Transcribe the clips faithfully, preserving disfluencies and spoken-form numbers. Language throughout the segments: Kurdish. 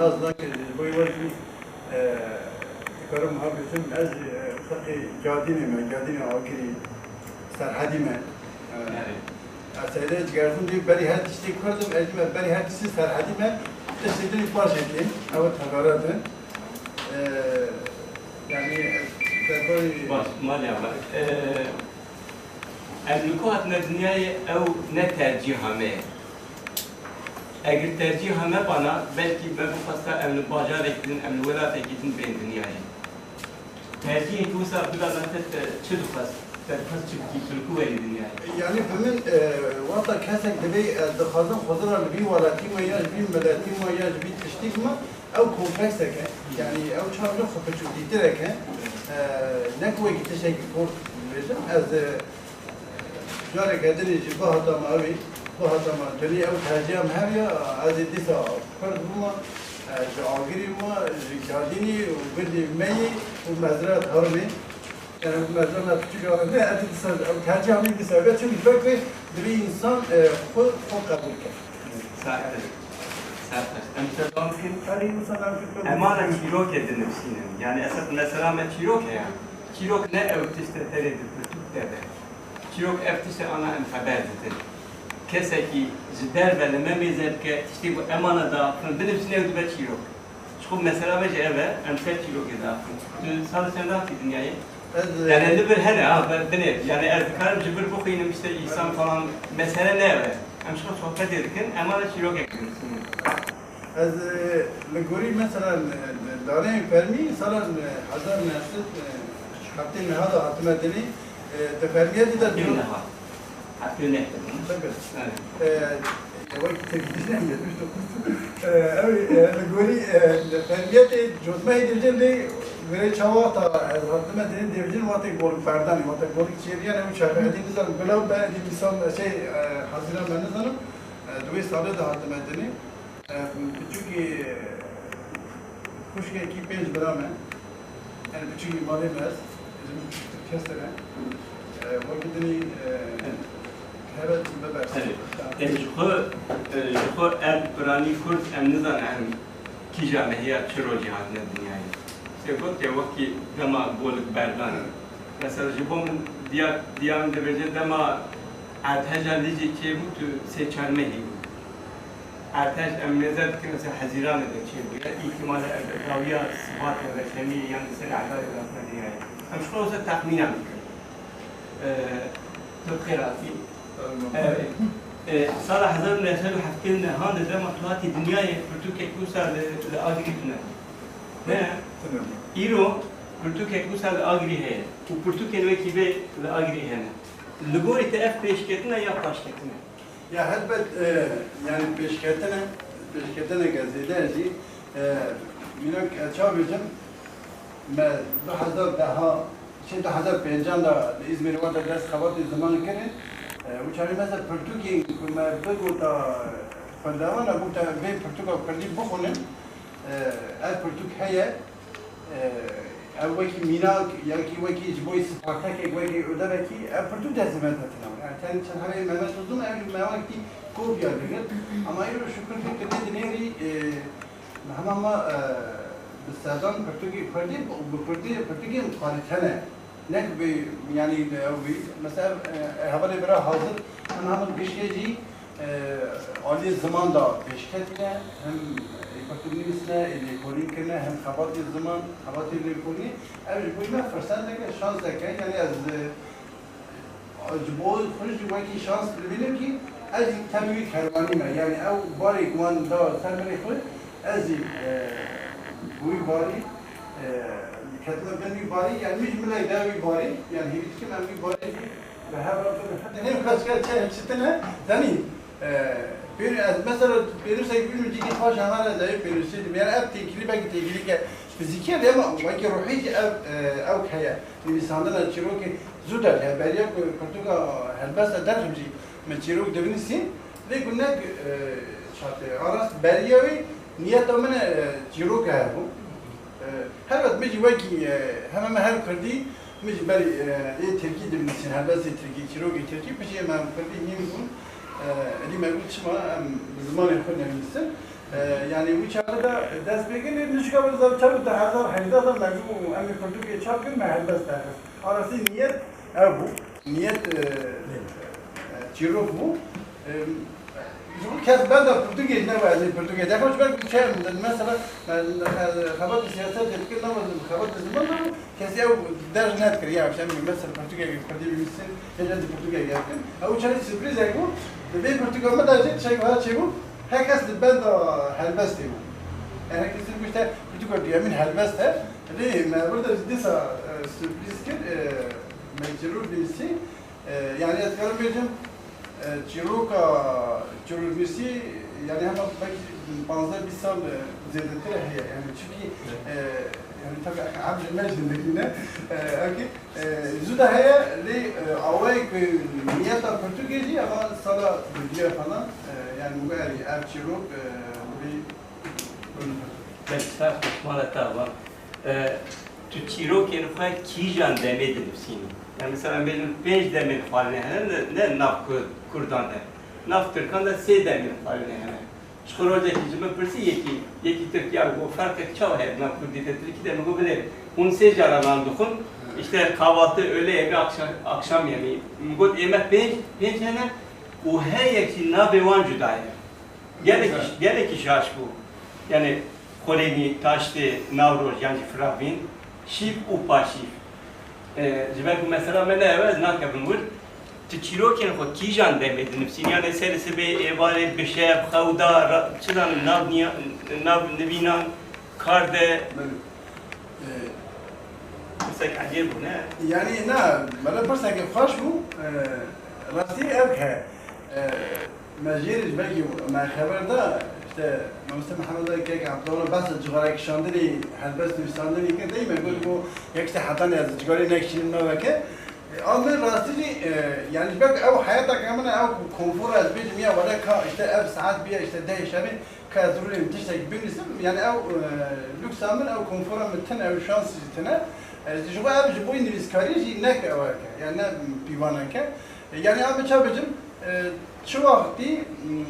Raz nake ji bo we jî, e, dikarim ha bêjim, ez, e, xelkê Cadînê me, Cadînê Agirî, Serhedî me. E, Erê. Ez seyde ji gerzim dî berî her tiştê Kurd im, ez dî me berî her tiştê Serhedî me, tiştê din paşê tê, ew teferat in. E, yanî, ez derbarî Baş, malê me. E, Em li ku hatine dinyayê, ew ne tercîha me ye. Eger tercîha me bana, belkî me bixwesta em li bajarekî din, em li welatekî din bên dinyayê. Tercîhekî wisa bida me te, te çi dixwest? Te dixwest çi bikî? Tu li ku werî dinyayê? Yanî bi min, e, wexta kesek dibê, e, dixwazin xwezira li vî welatî me ya ji vî miletî me ya ji vî tiştîk me, ew kompleksek e. Yanî ew çav li xwe piçûkîtirek e. E, ne ku wekî tiştekî por bêjim, ez, e, Careke dinê jî bihata me ew ê, bihata me tenê ew tercîha me hev ya, ez ê dîsa Kurd bûma, e, ji Agirî bûma, ji Cadînî û gundê me yê û mezra Tarmê. Yani bu mezra me piçûk ya ne, ez ê dîsa ew tercîha min dîsa be, çimkî vekvê divê însan, e, xwe, xwe qebûl ke. Serhil. Serhil. Em sedam kin. Her însan em fikir Emana çîrokê dinivîsînin. Yani esas mesela me çîrok heye. Çîrok ne ew tişt e terê di pirtûk de be. Çîrok ev tişt e ana em xeber didin. Kesekî ji derve li me mêze bike, tiştê ku emana diaxivin, binivîsîne ew dibe çîrok. Ji xwe mesela me jî ev e, em ser çîrokê diaxivin. Tu sala çend hatî dinyayê? Ez, e, Yani li vir hene, ha, be-, binê. Yani ez dikarim ji vir bixwînim, işte îhsan falan, mesele ne ev e. Em ji xwe sohbetê dikin, emana çîrokek dinivîsînin. Ez, e, li gorî mesela, e, daneyên fermî sala, e, hezar neh sed, e, heftê neh de hatime dinê, e, di fermiyetê de Heftê neh. Heftê neh de. Tabii. Evet. E, e, wekî tevî ne, yetmiş dokuz. E, ew, e, li gorî, e, fermiyetê cotmehê dibêjin lê wêrê çawa ta ez hatime dinê dibêjin wextê golik berdanê, wextê golik çêriyan ew çape edî nizanim bila be edî dîsan şey, e, hazîra me nizanim. E, di wê salê de hatime dinê. Em, piçûkê, xwişkekî pênc bira me. Yani piçûkî malê me ez, bizim kestir e. E, wekî dinî, e, heve biber. Tabii. Em ji xwe, e, ji xwe ev biranî Kurd em nizanin em kîja me heye çi rojî hatine dinyayê. Sê got ya wekî dema golik berdan. Mesela ji bo min diya, diya min dibêje dema erdheja Lîcê çêbû tu sê çar mehî bû. Erdhej em mêze dikin, mesela Hezîranê de çêbûye. Îhtimale ev dawiya Sibatê ve Şemiyê yan di ser Edarê de hatine dinyayê. Em ji xwe wisa texmînan dikin. E, tu bi xêr hatî. Evet. E, sala hezar û neh sed û heftê û nehan de dema tu hatî dinyayê pirtûkek wisa li, li Agirî tune. Ne? Tune. Îro pirtûkek wisa li Agirî heye. Û pirtûkên wekî vê li Agirî hene. Li gorî te ev pêşketin e ya paşketin e? Ya helbet, e, yani pêşketine, pêşketineke zêde jî, e, mînak, e, çawa bêjim, me du hezar deha, şey, du hezar pêncan de li Îzmîrê wate dest xebatê ziman kirin. E, û çaxê me ser pirtûkên ku me bigota xwendewana, bûte vê pirtûka kurdî bixwînin. E, ev pirtûk heye. E, ev wekî mînak, ya kî wekî ji bo Spartakek, wekî Ödevekî, ev pirtûk destê me de tine. Yani tenê çend hebeyê Mehmet Uzun, ev jî me wekî kopya digir. Ama îro şukur ki kirî dinêrî, e, hema ma, e, bi sedan pirtûkê kurdî, bi kurdî, pirtûkên kalîte ne. Ne ki bi, yani, ew bi, mesela, e, hevalê bira hazir, em hemin giştê jî, e, aliyê ziman da pêşketî ne, hem, e, pirtûk nivîsine, e, lêkolîn kirine, hem xebatê ziman, xebatê lêkolînê. Ev ji bo me firsetek e, şansek e, yani ez, e, ji bo xwe jî wekî şans dibînim kî ez jî tenê wî kerwanî me. Yani ew barê ku wan da ser milê xwe, ez jî, e, bi wî barî, e, ketime bin wî barî, yani min jî milek da wî barî, yani hêvî dikim em wî barê jî bi hev re bibin. Heta nêvkaske çi çi tine, zanî, e, pênû-, ez mesela pênûsek bînim cîkî paş hema re dayê pênûsê dim. Yani ev têkilî belkî têkilîke fizîkî ye, lê ema wekî ruhî jî ev, e, ew heye. Nivîsandina çîrokê zû derdiya. Beriya ku pirtûka helbesta derxim jî min çîrok divinîsî. Lê ku ne, e, çate arast beriya wê niyeta min e, çîroka hebû. E, helbet min jî wekî, e, heme me her kurdî, min jî berî, e, ê tirkî divinîsîn, helbestê tirkî, çîrokê tirkî, piştî em kurdî hîn bûn. E, êdî me got çima em bi zimanê xwe nevîsin. E, yani wî çaxê de dest pê kir, nişka bir zaten çaxê du hezar hejdeh de mecbûr bû em ê pirtûkê çap kirin, me helbest derxist. Arasî niyet ev bû. Niyet, e, e, çîrok bû. E, ji bo kes benda pirtûkê jî nebû, ez ê pirtûkê derxim. Ji ber çi, mesela, e, e, xebatê siyaset jî dikir, nema xebatê ziman de bû. Kesî ew derc nedikir, ya, işte, em mesela pirtûkekî kurdî binivîsin, ya jî pirtûkekî ez kim. Ew çaxê sürprîzek bû. Di vê pirtûka min de jî tiştek wiha çêbû. Her kes li benda helbestê bû. Yani her kes bû işte pirtûka duyemîn helbest e. Lê me vir de jî dîsa, e, sürprîz kir, e, me çîrok nivîsî. E, yani ez karim bêjim, e, çîroka, çîroknivîsî, yani hema belkî panzdeh bîst sal, e, zêdetir heye. Yani çünkü, e, yani tabii evcil me zindekî ne. E, ewkî, e, zû de heye, lê, e, awayê ku niyeta pirtûkê jî, ama sala dudiya falan, e, yani bu erî ev çîrok, e, bi vî Belkî ser xwe mala te va. E, tu çîrokên xwe kîjan demê dinivîsînî? Yani mesela em bêjin pênc demên xwarinê hene, ne, ne nav Kur-, Kurdan de. Nav Tirkan de sê demên xwarinê hene. Ji xwe rojekî ji min pirsî yekî, yekî Tirkiya got, ferqek çawa heye nav Kurdî de Tirkî de? Min got, bilê, hûn sê cara nan dixwin, işte kahvaltı, öğle yemeği, akşam, akşam yemeği. Min got, ê me pênc, pênc hene û her yekî navê wan cuda ye. Gelekî, gelekî şaş bû. Yani xwelênî, taştê, navroş, yan jî firavîn, şîv û paşîv. E, ji ber ku mesela me ne ew e, ez nakevim wir. Tu çîrokên xwe kîjan demê dinivîsîn? Yani serê sibê, êvarê, bi şev, xewda, ra-, çi zanim, nav niya-, nav nivînan, kar de. Belê. E, pirsek ecêb bû, ne? Yani, na, bela pirsekê xweş bû. E, rastî ev he. E, Me jê re ji belkî me xeber da, işte, Mamoste Mihemed Kek Abdullah behsa cixarek şandinê, helbest nivîsandinê kir, deyî me got, got, yek işte hetanî ez cixarê nekişînim naveke. E, a min rastî jî, e, yani ji belkî ew heyata ke min e, ew konfora ez bêjim ya wele ka işte ev saet bîye işte dehê şevê ka ez rûnêm tiştek binivîsim, yani ew, e, luksa min, ew konfora min tine, ew şans jî tine. E, ji bo ev, ji bo nivîskarî jî neke ew heke, yani ne pîvaneke. Yani em çawa bêjim, e, çi wextî, m,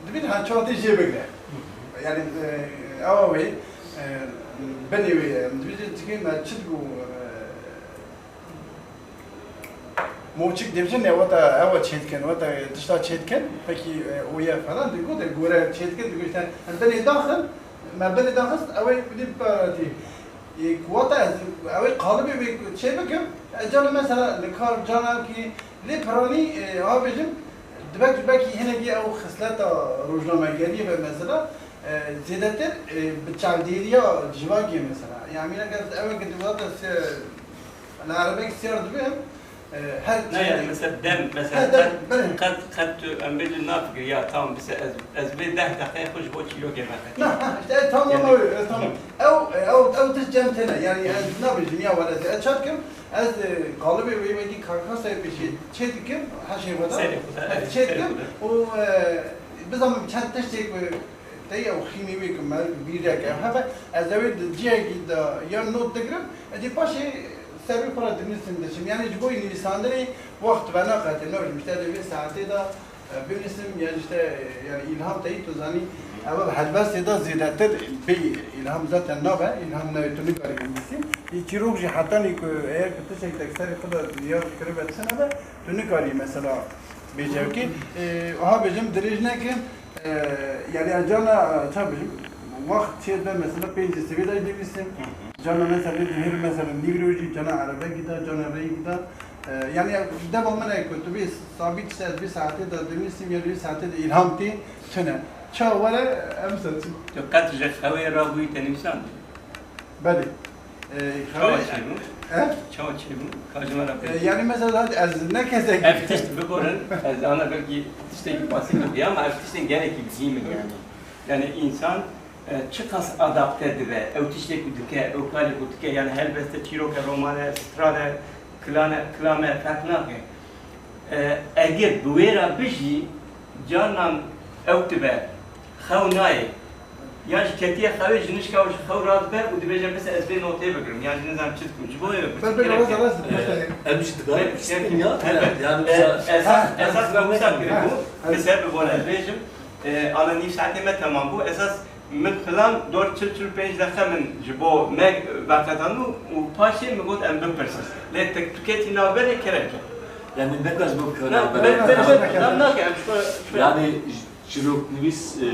dibîn ha çi wextî jê bigre. Yani, e, ewa wê, e, binê wê ye. Em dibêjin tikê me çi digo, e, moçik dibêjin, ne, wata ewa çêdikin, wata tişta çêdikin, pekî, e, oye falan, digo, de gore çêdikin, digo işte, em binê daxin, me binê daxist, ew ê wî dî paratî. Ê, ku wata ez, ew ê qalibê wê ku çê bikim, ez cana mesela li kar cana ki lê piranî, e, ha bêjim, dibek, belkî hinekî ew xisleta rojnamegeriyê be mesela, e, zêdetir, e, bi çavdêriya civakê mesela. Ya mînak ez ew ê ki di wata se-, li erebek siyar dibim, e, her Ne, yani mesela dem, mesela He, dem, qet, belê. qet, qet tu em bêjin nafikir, ya tamam, mesela ez, ez vê deh deqeyê xwe ji bo çîrokê veqetînim. Na, ha, işte ez tamam Yani ew, ez tamam. Hı. Ew, ew, ew tişt cem tene. Yani ez nabêjim ya wele ez çat kim, ez, e, qalibê wê wekî karkasayê pêşî çê dikim, heşê xwe de. Serê xwe de, Ez evet, çê serê dikim xwe de. û, e, bizanim çend tiştê ku tey ew xîmî wê ku me bîr de ke hebe, ez ew ê di cihekî de ya not digirim, ez ê paşê serê xwe re dinivîsim diçim. Yani ji bo nivîsandinê wext venaqete, nabêjim işte ez ê vê saetê de E, binisim, yani işte, e, yani îlham teyî tu zanî, ev helbestê de zêdetir bê îlham zaten nabe, îlham nayê tu nikarî binivîsî. Ê çîrok jî hetanî ku eger ku tiştek te serê xwe de ya kiribe tiştine be, tu nikarî mesela bêje wekî. E, aha bêjim dirêj nekin, e, yani ez cana, e, ça bêjim, wext çê be mesela pêncî sivê de dinivîsim. Cana mesela dihêr mesela nîvrojî, cana erebekî de, cana reyekî de. E, yani dema min e ku tu bê sabît se, vê saetê de dinivîsim ya vê saetê de îlham tê tune. Ça were, em ser çi? Tu qet ji xewê rabûyî te nivîsand? Belê. E, Çawa xewê çêbû? He? Çawa çêbû? Ka ji me re E, bêjî. Yani mesela hadi ez ne kesek Ev tişt bigorin, ez ana belkî tiştekî basît bibe ama ev tiştên gelekî muhîm in yani. Yani însan E, çiqas adapte dibe, ew tiştê ku dike, ew karê ku dike, yani helbeste çîrok e, roman e, stran e, kilan e, kilam e, ferq nake. E, eger bi wê re bijî, carnan ew dibe, xew nayê. Yan jî ketiye xewê, ji nişka ji xew radibe û dibêje, bise ez vê notê bigirim, yan jî nizanim çi dikim. Ji bo wê Belbê gerek rawaz e. Rawaz Em jî dibe, Belbê tiştin ya, helbet. yani E, mesela esas, esas me wisa kiribû, Ha, ha. bi ser bi bona ez bêjim, E, ana nîv saetê me temam bû. Esas min filan dor çil çil pênc deqe min ji bo me veqetand û, û paşê min got em bipirsin. Lê tek tu ketî navberê kerem ke. Yani ne kadar bu Na, kadar ber- ber- ber- na- nake, em ji xwe- ji xwe- Yani çiroknivîs e,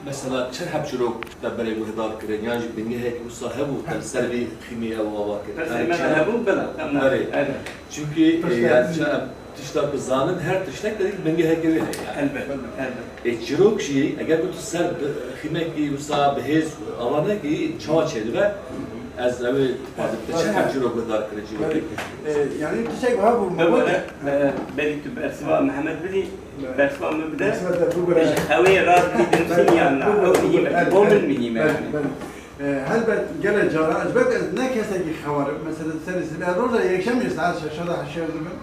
mesela çi heb çirok te berê guhdar kirin yan jî bingehek wisa hebû te li ser vî xîmê ew ava kir. Pirsê Yani me çi- hebû bila. Em na- Berê. Evet. Çünkü e, yani çi em tişta ku zanin her tiştek de bingehekê wê heye yani. Elbet. Elbet. E, çirok jî eger ku tu ser bi- xîmekî wisa bi hêz ava nekî çawa çêdibe? Ez ew ê dixwazim te çi heb çirok guhdar kirin çirokê? E, yani tiştek wiha bû. Bibore, e, berî tu bersiva Mihemed bidî, bersiva min bide. Bersiva te bibore. Ji xewê rast dîtin sîn yan na. Ew muhîm e. Bo min muhîm e. Belê, belê. E, helbet gele cara, ez belki ez ne kesekî xewar im. Mesela serê sibê, ez roja yekşemê saet şeşa de heşê dibim.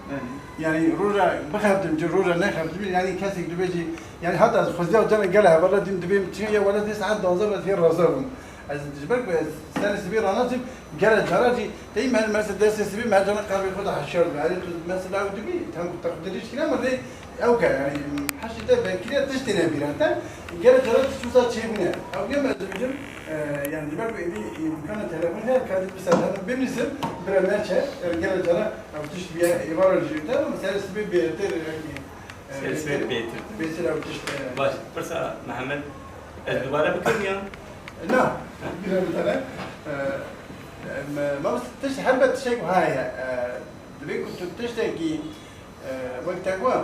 Yani roja bixebtim ci, roja nexebtim, yani kesek dibêjî, yani heta ez xwestiya cana gele hevala dîm dibêm çi ya wele dê saet duwazdeh ve tê raza bûm. Ez ji ber ku ez serê sibê ranaçim, gele cara jî, tey me, mesela destê sibê me cana qerbê xwe de heşiyar dibe. Erê tu mesela ew dibî, tem ku te xwe dirêj kiriye, ama rê ew ke, yani heşê te vekiriye tiştê nebîre te, gele cara tişt wisa çêbûne. Ew yem ez dibêjim, e, yani ji ber ku êdî îmkana telefon heye, ka dî bi ser hev binivîsim, bire neçe, yani gele cara ew tişt bûye êvara jî te, ama serê sibê bêtir, yani, e, Serê sibê bêtir. Bêtir ew tişt, e, Baş, pirsa Mihemed, ez dubare bikim ya? Na, bîra min tane. E, em, mamoste tişt, helbet tiştek wiha heye. E, divê ku tu tiştekî, e, wek te got,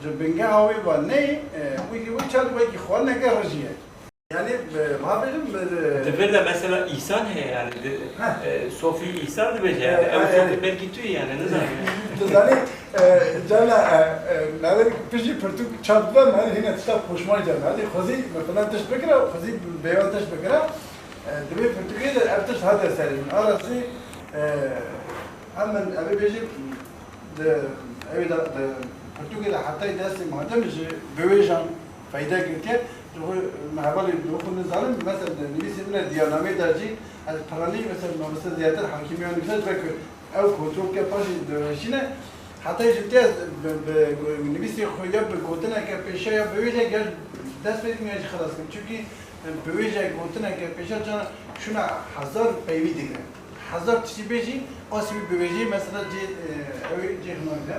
ji bingeha wê ve neyê, e, wekî wek çend wekî xwarineke rijî ye. Yani, e, wiha bêjim, e, Di vir de mesela îhsan heye yani. Di, Heh. e, Sofî îhsan dibêje yani. E, Ew e, Sofî e. belkî tu yî yani, nizanim. Tu zanî, e, cana, e, e, navê piştî pirtûk çap dibe, me hîna tişta poşman cana. Hadi xwezî, me filan tişt bikira, xwezî bêvan tişt bikira. E, divê pirtûkê de ev tişt hate serê min. A rastî, e, em min, evê bêjî, di, evê de, di pirtûkê de hetayî destê Madem ji biwêjan feyde girtiye. Ji xwe me hevalê bi xwe nizanim, mesela di nivîsê min e diyarnameyê de jî ez piranî, mesela mamoste Ziyadin Hakîmî ya nivîse, ji ber ku ew kontrol ke paşê diweşîne, heta jî tê ez bi, bi nivîsê xwe ya bi gotineke pêşe ya biwêje gel dest pê dikim ya jî xilas kim. Çimkî biwêje gotineke pêşe cana şûna hezar peyvî digre. Hezar tiştî bêjî, asî wî biwêjî, mesela cê, e, ew ê cê xinandine.